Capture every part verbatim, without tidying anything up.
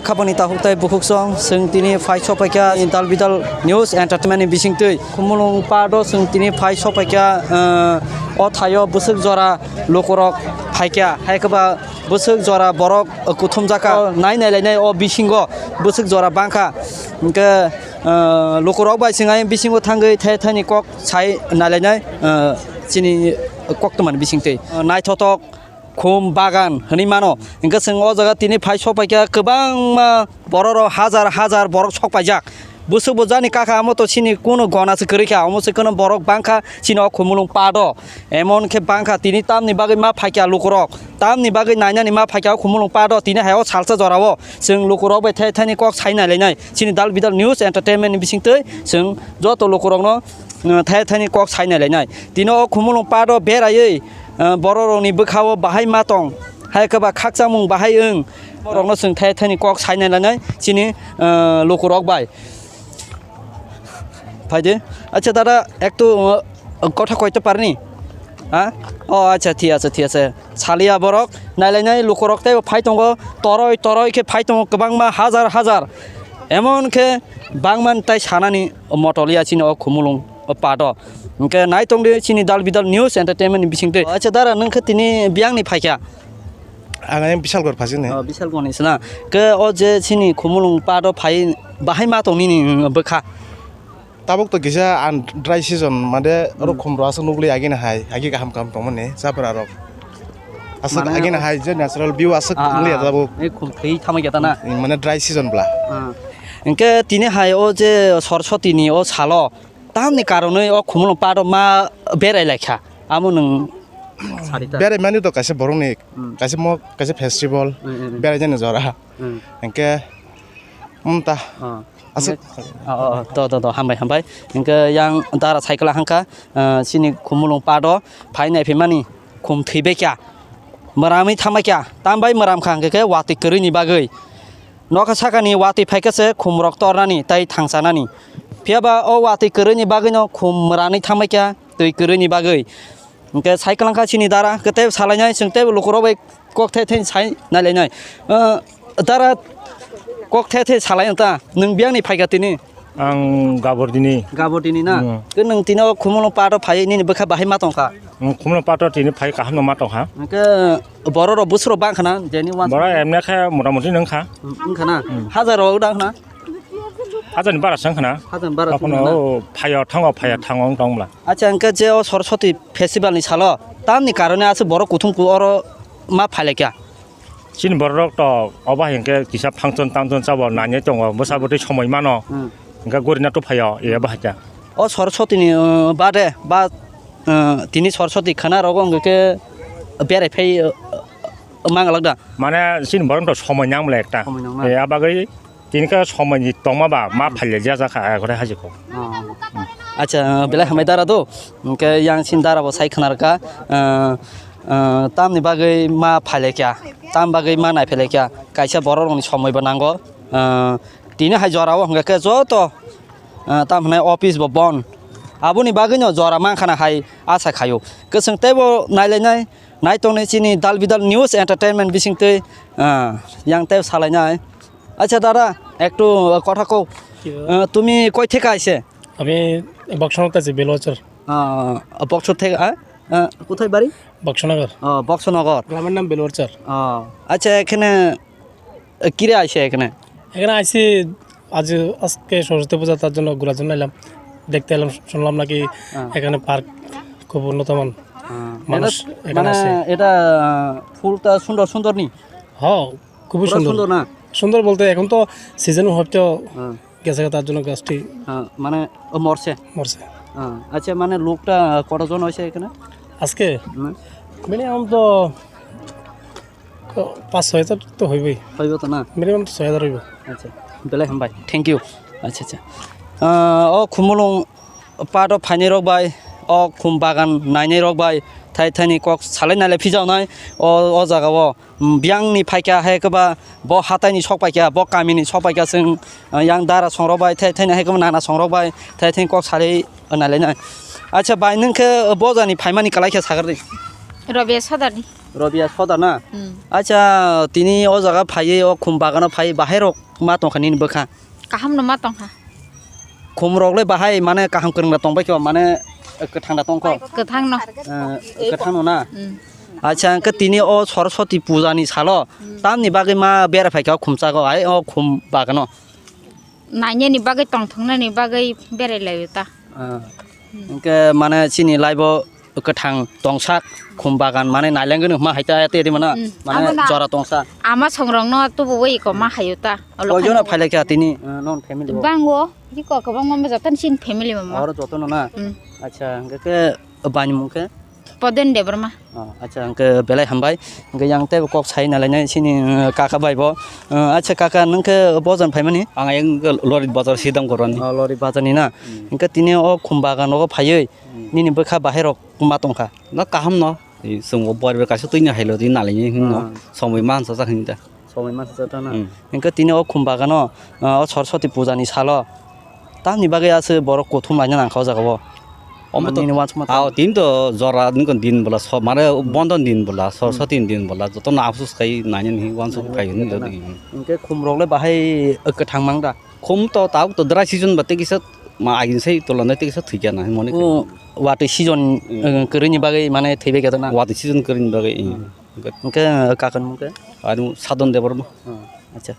Khapangni takhuk tei bukhuksong, chwng tini phai sokphaikha Dal Bidal News Entertainment ni bisingtwi. Khumulwng Path o chwng tini phai sokphaikha, eh, o thaio bwswk jora lukurok phaikha, hai khe ba bwswk jora borok kuthumjakha. Nai nailainai o bisingo bwswk jora bangkha. Hwnkhe, eh, lukurok bai chwng ayang bisingo thangwi the thani kok sai nailainai, eh, chini koktwmani bisingtwi. Naithotok khum bagan hwnwi mano. Hwnkhe chwng o jaga tini phai sokphaikha kwbangma bororok hajar hajar borok sokpaijak. Bwswk bo jani kakha amo to chini kunu gona se kwrwi kha, omo se kwno borok bangkha chini o Khumulwng Path o. Emon khe bangkha tini tamni bagwi ma phaikha lukurok. Tamni bagwi nainani ma phaikha o Khumulwng Path o tini hai o salsa jorao. Chwng lukurok bai the thani kok sai nailainai. Chini Dal Bidal News Entertainment ni bisingtwi chwng joto lukurokno, uh, the thani kok sai nailainai. Tini o Khumulwng Path o beraiwi, uh, bororokni bwkha o bahai ma tong. Hai khe ba khakchangmung bahai wng. Borokno chwng the thani kok sai nailainai chini, uh, lukurok bai. Phaidi. Acha dada, ektu, uh, kotha koito parni? Ha? O acha, thik acha, thik acha. Saliya borok, nailainai lukurok tei phai tongo, toroi toroi khe phai tongo kwbangma hajar hajar. Emon khe bangman tai sanani motoliya chini o Khumulwng Path o. Hwnkhe nai tongdi chini Dal Bidal News Entertainment ni bisingtwi. Acha dara, nwng khe tini biyangni phaikha? Ang ayang Bisalgor phajini. Oh, Bisalgor ni sina. Ke o je chini Khumulwng Path o phai bahai ma tong nini bwkha? Tabuk to kisa an dry season, made oro khum rok aswk nukli agini hai, agi kaham kaham tongmani chapra rok. Aswk agini hai je natural view aswk nukli tabuk. Ei khum thwi thamai keta na? Mane dry season bla. Hwnkhe tini hai o je Saraswati ni o salo tamni karonwi o Khumulwng Path o ma berai laikha. Amo nwng sari ta? Berai mani to kaisa borokni, kaisa mo, kaisa festival, berai jani jora. Hwnkhe, um, ta. Aswk. To, to, to, hambai, hambai. Hwnkhe yang dara cycle hangkha, ah, chini Khumulwng Path o phai nai phimani khum thwi bai kha. Mwramwi thambai kha. Tambai mwram kha hwnkhe khe watwi kwrwini bagwi. Nokha sakani watwi phaikha se khumrok tornani tei thangchanani. Phiyaba o watwi kwrwini bagwino khum mwranwi thambai kha twi kwrwini bagwi. Hwnkhe sai kwlangkha chini dara, hwnkhe tei salainai, chwng tei lukurok bai kok the the sai nailainai. Ah, dara kok the the salai ta, nwng biyangni phaikha tini? Ang Gabordini. Gabordini na? Hmm. Ke nwng tini o Khumulwng Path o phai nini bwkha bahai ma tongkha? Hmm, Khumulwng Path o tini phai kaham no ma tongkha. Hwnkhe borok rok bwswk rok bang khana, jeni wan. Borok emne khe mota moti nwng kha. Hmm, wng khana? Hmm. Hajar rok da khana? Hajar ni bara sang khana. Hajar ni bara sang khana? O phaio thango, phaio thango wng tong bla. Acha, hwnkhe je o Saraswati festival ni salo tamni karone aswk borok kuthum ku oro ma phai lai kha? Chini borok to obo hai hwnkhe kisa function tangton chabo nainai tongo, bwsa bwtwi somoi mano. Hmm. Hwnkhe gurina to phaio, eba hai khe. O Saraswati ni, uh, bade ba, uh, tini Saraswati khana rogo hwnkhe berai phai, uh, mangalak da? Mane chini borok to somoi nang bla ekta. Somoi nang na? Eh, abagwi tini khe somoi ni tongma ba ma phaile jajak kha, agore hajiko. Oh. Acha, belai hambai dara do. Hwnkhe yang sin dara bo sai khna rwkha, uh, uh, tamni bagwi ma phailai kha, tam bagwi ma nai phailai kha, kaisa borok rokni somoi bo nango. Uh, tini hai jora o hwnkhe khe joto, uh, tam hwnai office bo bon. Aboni bagwino jora man khana hai asa khaio. Kwchwng teibo nailainai, nai tongnai chini Dal Bidal News Entertainment bisingtwi, uh, yang tei salainai. আচ্ছা দাদা, একটু, আহ, কথা কও। কি দাদা? আহ, তুমি কই থেকে আইছে? আমি বক্সনগর থেকে আছি, বেলুয়াচর। আহ, বক্সর থেকে, আহ? আহ, কোথায় বাড়ি? বক্সনগর। আহ, বক্সনগর। গ্রামের নাম বেলুয়াচর। আহ, আচ্ছা, এখানে, আহ, কিরে আইছে এখানে? এখানে আইছি আজ, আজকে সরস্বতী পূজা, তার জন্য ঘোরার জন্য এলাম, দেখতে এলাম, শুনলাম নাকি হ্যাঁ। এখানে পার্ক খুব উন্নত মান। হ্যাঁ। মানুষ এটা এখানে মানে আসে। এটা, আহ, ফুলটা সুন্দর সুন্দর নি? হ্যাঁ, খুবই পুরা সুন্দর। সুন্দর না? সুন্দর বলতে এখন তো সিজন হয়তো হ্যাঁ। গেছে, তার জন্য গাছটি হ্যাঁ, মানে ও মরছে? মরছে। হ্যাঁ, আচ্ছা, মানে লোকটা কতজন হয়েছে এখানে? আজকে? হুম। মিনিমাম তো, তো পাঁচ ছয় হাজার তো হইবেই। হইব তো না? মিনিমাম তো ছয় হাজার হইব। আচ্ছা, belai hambai. Thank you. আচ্ছা, আচ্ছা। আহ, o Khumulwng Path o phainai rok bai, o khum bagan nainai rok bai, thai thaini kok salai nalai phijaonai o, o jaga o. Mm, biyang ni phaikha hai khe ba bo hatai ni sok paikha, bo kami ni sok paikha, chwng, ah, yang dara songrok bai, thai thai ni hai khe bo nana songrok bai, thai thai kok salai nalai nai. Acha bai, nwng khe bo jani phaimani kwlai khe sagar di. Rabia Sodar ni. Rabia Sodar na? Hmm. Acha, tini o jaga phaiwi, o khum bagano phaiwi, bahai rok ma tongkha nini bwkha? Kaham no ma tongkha. Khum rok le bahai mane kaham kwrwng da tongbai kho, mane kwthang da tongkho? Kwthang no. Eh, kwthang no na? Hmm. Acha, hwnkhe tini o Saraswati puja ni salo, hmm, tamni bagwi ma bera phaikha o khum chago, ai o khum bagano? Nainani bagwi, tongthoknani bagwi berai laio ta. Ah. Hmm. Hwnkhe mane chini life o kwthang tongsak khum bagan mane nailangwi hwnma hai ta tei rwmano. Hmm. Mane abo na jora tongsa. Ama songrokno tubuwi iko ma haio ta. Olo koijono phai phailai kha tini, uh, non family o? Bango, iko kwbangma jotono chini family mama. Oro jotono na? Hmm. Acha, hwnkhe khe bani mung khe? Poden Debbarma. Oh, acha, hwnkhe belai hambai. Hwnkhe yang teibo kok sai nalainai chini, uh, kaka bai bo. Uh, acha kaka, nwng khe bojan phaimani? Ang ayang Lorit Bazar sidang gorani. Oh, Lorit Bazar ni na? Hmm. Hwnkhe tini o khum bagan nogo phaiwi, hmm, nini bwkha bahai rok ma tongkha? Na kaham no. Chwng bo bor bai kaisa twini hailo di nalaini hwnno. Hmm. Somoi mansa jak hinda. Somoi mansa jak ta na? Hmm. Hwnkhe tini o khum bagano, ah, o Saraswati puja ni salo tamni bagwi aswk borok kuthum laina nangkha o jaga o. Omo to nini uansukma tao tamo? Tini to jora nini din bola so mare, hmm, bondo din bola, hmm, Saraswati din bola joto no aphuru sai nainani uansuk nainani phai hwnwi na? Jodi. Hwnkhe khum rok le bahai kwthang mang da? Khum to tabuk to dry season ba tei kisa ma agin sai tola nai tei kisa thwikya na hwnwi mone khe. O watwi season, hmm, eh, kwrwini bagwi mane thwibai khe to na? Watwi season kwrwini bagwi, hmm. Hmm. Hwnkhe, eh, kakani mung khe? Ani mung Sadon Debbarma. Hmm, acha.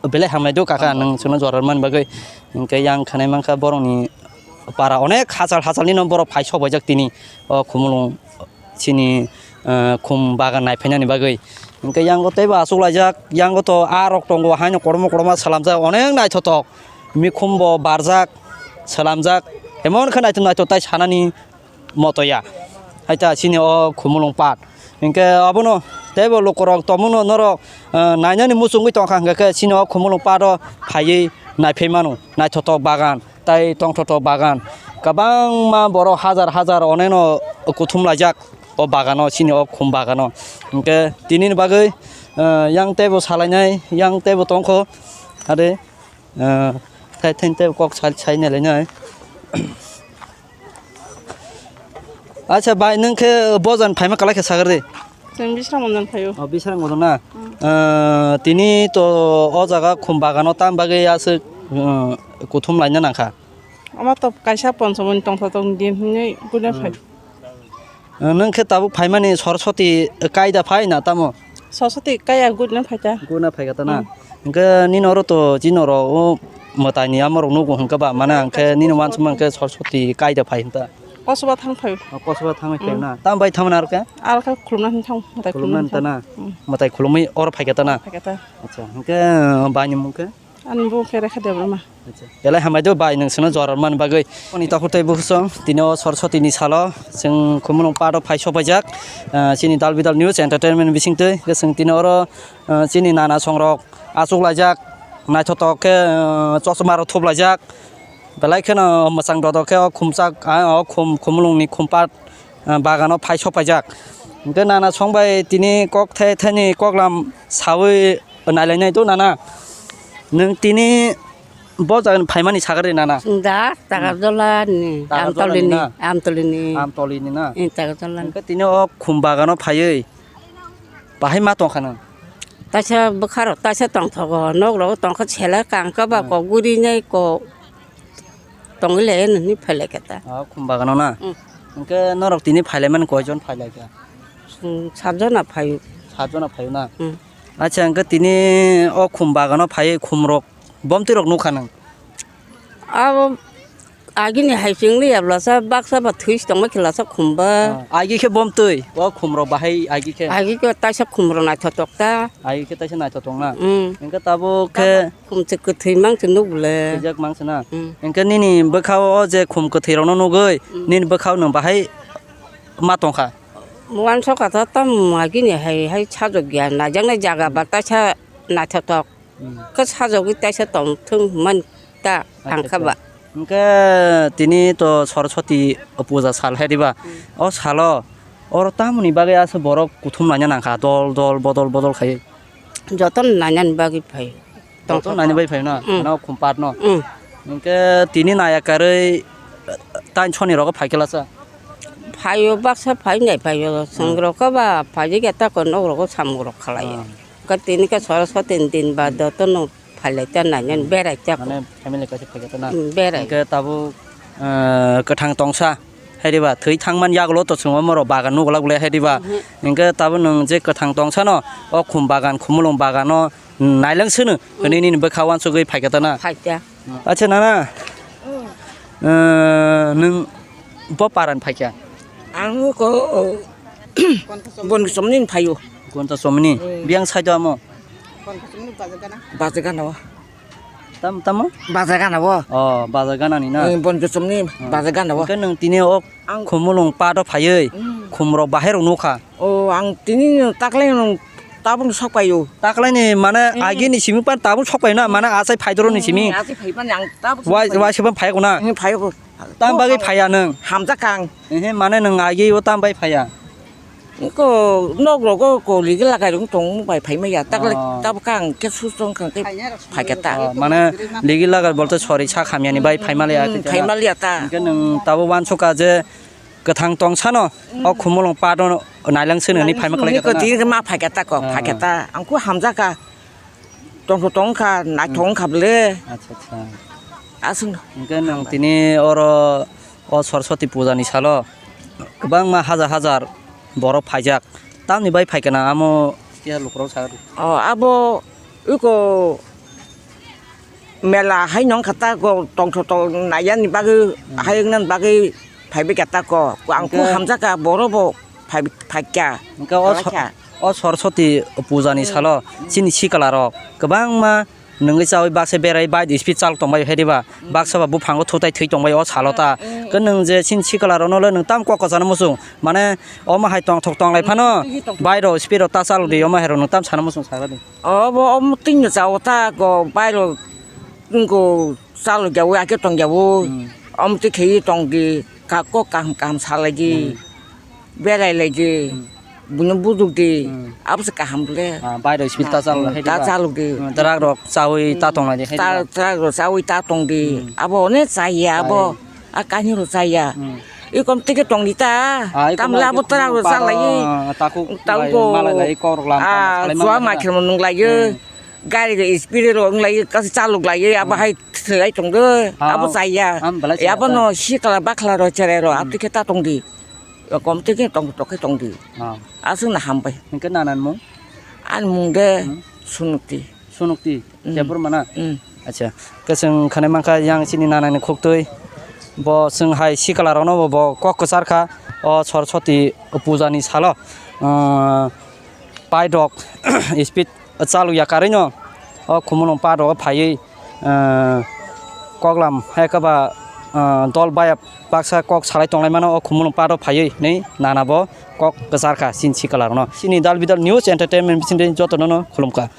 Belai hamnai do kaka, nwng chwngno jora rwmani bagwi. Hwnkhe yang khanai mankha borokni para onek hachal hachalni no borok phai sok baijak tini o khumulwng chini, eh, khum bagan naiphainani bagwi. Hwnkhe yango teibo achuk laijak, yango to a rok tongo haino kotorma kotorma swlamjak, onek naithotok mikhum bo barjak, swlamjak, emon khe naithok naithok tai sanani moto ya. Hai ta chini o khumulwng pat. Hwnkhe abono teibo lukurok tongmano norok, eh, nainani muchungwi tongkha, hwnkhe khe chini o khumulwng pat o phaiwi naiphai mano, naithotok bagan. Tai tongthokto bagan. Kwbangma borok hajar hajar oneno kuthum laijak o bagano, chini o khum bagano. Hwnkhe tinini bagwi, eh, yang teibo salainai, yang teibo tongkho. Are, eh, thai thai teibo kok sai, sai nailainai. Acha bai, nwng khe bojan phaima kwlai khe sagri. Chwng Bisramganj phaio. O, Bisramganj na? Hmm. Ah, tini to o jaga khum bagano tam bagwi aswk, ah, kuthum laina nangkha? Omo to kaisa Ponchomoni tongthok tong din hwnwi guna phai. Hmm. Ah, nwng khe tabuk phaimani Saraswati kaida phai na tamo? Saraswati kaya guna phaikha. Guna phaikha ta na? Hmm. Hwnkhe nini oro to chini oro o mwtaini amorok nugo hwnkhe ba, mane ang khe nini uansukma hwnkhe Saraswati kaida phai hwnta. Kosoba thang phai. O, kosoba thangwi phai na? Hmm. Tamo bai thangmani aro khe? Aro khe khulumna hwn thang, mwtai khulumna khulumna hwn ta thang. Na? Hmm. Mwtai khulumwi oro phaikha ta na? Phaikha ta. Acha, hwnkhe, uh, baini mung khe? Ani mung khe Rekha Debbarma. Acha. Belai hambai do bai, nwng chwngno jora rwmani bagwi. Ani takhuk tei bukhuk song, tini o Saraswati ni salo chwng khumulwng pat o phai sopaijak, uh, chini Dal Bidal News Entertainment bisingtwi. Hwnkhe chwng tini oro, uh, chini nana songrok achuk laijak, naithotok khe, uh, chosma rok thup laijak. Belai kheno mwchang dodo khe o khumchak, ah, o khum, khumulwngni khumpat, ah, bagano phai sopaijak. Hwnkhe nana song bai tini kok thai thaini koklam sawi nailainai do nana. Nwng tini bo jagani phaimani sagri nana? Da, Takarjola ni, Takarjola ni Amtoli ni, na? Amtoli ni. Amtoli ni na? Eh, Takarjola ni. Hwnkhe tini o khum bagano phaiwi bahai ma tongkha nwng? Taisa bwkharok taisa tongthogo, nok rogo tongkha sele kangkha ba, ah, kok guri nai kok. Tongwi le nini phailai khe ta. Ah, khum bagano na? Mm. Hwnkhe norok tini phailaimani koijon phailai kha? Chwng satjona phaio. Satjona phaio na? Mm. Acha, hwnkhe tini o khum bagano phaiwi khumrok bomtwi rok nukha nwng? Abo agini hai chwngli yablasa baksa ba thwi tongma khelasa khumba. Ah, agi khe bomtwi, o khumrok bahai agi khe? Agi khe taisa khumrok naithotok ta. Agi khe taisa naithotok na? Mm. Hwnkhe tabuk khe Khum se kwthwi mang se nuk le. Thwijak mang se na? Mm. Hwnkhe nini bwkha o je khum kwthwi rokno nugwi, mm, nini bwkha o nwng bahai ma tongkha? Uansukha ta tamo agini hai hai sajwk ya, naijaknai jaga ba taisa naithotok. Mm. Khe sajwgwi taisa tongthwng hwnmani ta. Acha, ang kha acha. Ba. Hwnkhe tini to Saraswati puja sal hai diba? Mm. O salo oro tamoni bagwi aswk borok kuthum laina nangkha, dol dol bodol bodol khai? Jotono nainani bagwi phai. Jotono nainani bagwi phai no? Mm. Ano khum pat no? Mm. Hwnkhe tini naya karwi tansoni rogo phai khe lasa? Phaio, baksa phai nai phaio, hmm, chwng rok ba phai khe ta ko nok rogo samung rok khalai. Ah. Ka tini ka Saraswati ni din ba, hmm, joto no phailai ta nai nai, hmm, berai ta ko. Mane family kaisa phai khe ta na. Hmm, berai. Hwnkhe tabuk, eh, kwthang tongsa, hai diba, thwi thangman yagulo to chwng omo rok bagan nugo lak bole hai diba. Mhm. Hwnkhe tabuk nwng je kwthang tongsa no, o khum bagan, khumulwng bagan no, hmm, nailang sunu, hmm, hwnwi nini bwkha uansugwi phai khe ta na. Phai ta. Acha nana, eh, nwng bo paran phaikha? Ang ko bon somni phaio. Gonta somni. Hmm. Biang saido amo. Bajagan o. Tam tamo? Bajagan o. Oh, bajagan ni na. Eh, bon somni, hmm, bajagan o. Ke nwng tini o Ang khumulwng pato phaiwi, hmm, khumrok bahai rok nukha. O, ang tini taklai nwng tabuk sok paio. Taklai ni mane, hmm, agi ni simi pan tabuk sok paio na, mane achai phaidoro ni simi. Hmm, achai phai pan ang tabuk sok paio. Wai, wai sipan phai kuna. Hmm, phai ko. Tam bagwi phaiya nwng. Hamjak kang. Ehe, mane nwng agi o tam bai phaiya. Ko nok rogo ko ligi lagai rung tong bai phai maya. Taklai, oh, tabuk kang ke su tong kang ke phai kata. Oh, mane ligi lagar bolte sori sa khamyani bai phai maliya. Hmm, phai maliya ta. Hwnkhe nwng tabuk uansukha je kwthang tong sano, o khumulwng pato nailang sini hwnwi phaima khlai kha ta na? Tini ma phai kha ta ko, phai kha ta. Ang kho hamjak kha. Tong kho tong kha, nai tong kha ble. Acha, acha. Aswng. Hwnkhe nwng tini oro o Saraswati puja ni salo kwbangma hajar hajar borok phaijak. Tamni bai phai kha na amo khe lukurok sa rw. O, abo iko mela hai nong kha ta ko tongtho tong nai ya ni bagwi, hmm, hai wng nani bagwi phai bai kha ta ko. Ang kho hamjak kha, borok bo phai, phai kha. Hwnkhe o Sor-, o Saraswati puja ni salo chini sikla rok kwbangma nwngwi chawi baksa berai bai speed chal tong bai hai diba, baksa ba buphango thutai thwi tong bai o salo ta. Hmm. Khe nwng je chini sikla rok no le nwng tam kok kwchana muchung, mane omo hai tongthok tong lai phano, hmm, bai rok speed rok ta chal di, omo hai rok nwng tam sana muchung sa di. Obo, omo tini chao ta ko bairo ko chalo jawo, ake tong jawo. Hmm. Omo te khei tong di, ka ko kaham kaham salai di. Hmm. Berai lai di. Hmm. Buno buduk di. Hmm. Abo se kaham le. Ah, bairo speed ta chalo, hmm, hai ta diba? Chalo di. Hmm, truck rok chawi ta tong lai di, hai ta, diba? Truck rok chawi ta tong di. Hmm. Abo one chaya abo. Chaya. A kani rw chaya. Hmm. I kom tike tong di ta. Ah, i kom tamo le abo tike tong di ta rw ta chalai. Ah, takhuk tang lai, ko. Malai lai, kok rok lam, ah, tang salai chua ma khe nung lai. Hmm. Gari ga speed rw nung lai, kasi chaluk lai, abo, hmm, hai thwlai tong de. Ah, abo chaya. Am belai chaya abo ta. No sikla bakla rw cherai rw, hmm, abo tike ta tong di. Kom tike tong tok khe tong di. Ah. Aswk na ham bai. Hwnkhe nanan mung? Ani mung de, hmm, Sunukti. Sunukti, mm, Kebur mana? Mm. Acha, khe chwng khanai mankha yang chini nanani khuktwi. Bo chwng hai sikla rokno bo, bo kok kwchar kha. O Saraswati puja ni salo, ah, paidok speed chalok ya karwi no. O khumulwng paidok phaiwi, ah, koklam hai khe ba, ah, dol baya baksa kok salai tonglai mano o khumulwng paidok phaiwi ni nana bo kok kwchar kha chini sikla rokno. Chini Dal Bidal News Entertainment bisingtwi jotono no khulum kha.